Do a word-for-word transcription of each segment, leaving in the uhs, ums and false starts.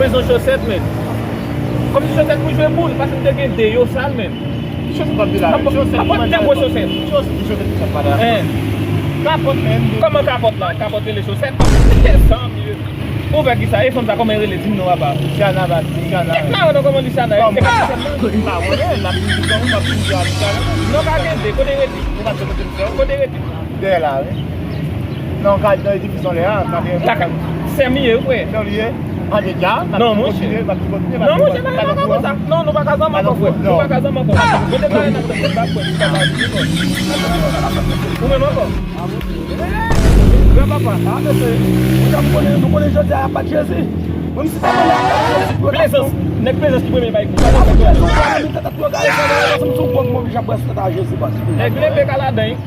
Bezwen chosèt, men. Kòmsi chosèt pou jwe boul, paske m te gen de yo sal, men. Chosèt pa vin la, men. Chosèt, apòt de gwo chosèt. Chosèt, chosèt, chosèt pa la. Hein. Kapòt, men. Kòman kapòt la? Kapòt rele chosèt? Mezanmi. Ou fè kisa? E fanm sa kòman rele? Di m non, papa. Tiana, papa. Tiana. Tèt mawon non, kòman li Tiana? E pa chosèt, non? M pa konnen, l ap vin di m, m ap vin di a Tiana. Non, ka gen de, kote rete? Ou pa di kote m fè. Kote rete? Dèyè la, wi. Non, ka nan edifis anlè a, ka gen. Lakay. Sè m ye, wi, frè. Sè w li ye? An de dja, n ap kontinye, n ap kontinye, n ap kontinye. Non, monchè, non, monchè, non, pa konn sa. Non, nou pa ka zanmi ankò, frè. Nou pa ka zanmi ankò. Mwen te pale nan tèt, m pa kwè, m pa kwè. Ou menm ankò? Granpapa. Ah, mesye, ou jan m konnen, nou konnen jodi a y ap bat Jezi. Menm si pa konnen y ap bat Jezi, pou yo Plezans. Nèg Plezans ki premye bay kou. Y ap bat Jezi, ou pa menm tèt ap yo gade sa, nan sou gwòg mwen ki jan pran sou tèt a Jezi, bat. Nèg leve kaladan, wi.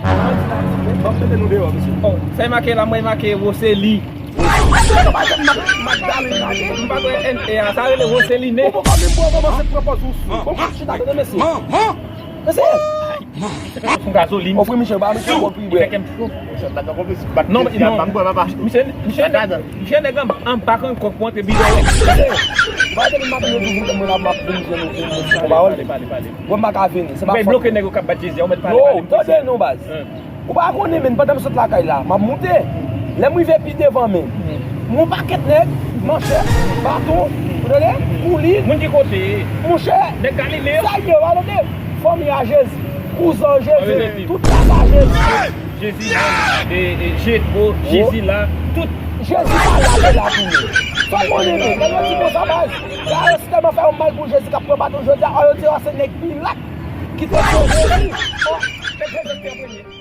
Ban m mete nou deyò, mesye. Oh, sa e make la, mwen make Woseli. Ay, wè, se pa jan m ap, m ap gade, gade. M pa kwè N A, sa rele Woseline. Ou poko menm pran kòmanse pran pòz ou sou. Bon, chita, tande, mesye. Mesye. Fon gazolin. Ofri misye, ba misye bon pri bwè. Fè kè m cho. Non, non. Misye, misye, misye nèg an, an bak an kòk pou antre bidon. Misye, ba depi maten yo di vin mwen la, m ap vin jwenn ou, vin jwenn ou, pale, pale, pale. Bon, m pa ka vini, se pa fòt. Bay bloke nèg yo k ap bat Jezi a, ou mèt pale, pale. Yo, tande non, baz. Ou pa konnen, men, pandan m sot lakay la, m ap moute. Lè m rive pi devan, men, m wè yon pakèt nèg, manchèt, baton, ou tande? Koulin. Moun ki kote? Monchè, nèg Galile yo. Sa ye, w a tande? Fanmi a Jezi, kouzen Jezi, tout klas a Jezi. Jezi, e, e, Jetro, Jezi la, tout. Jezi pa la, te la pou nou. Sa w konnen, men, lè yo di konsa, baz, sa yo si tèlman fè yon mal pou Jezi k ap pran baton jodi a, yo di, a, se nèg Pilat ki te pran Jezi. Oh, nèg Jezi te premye.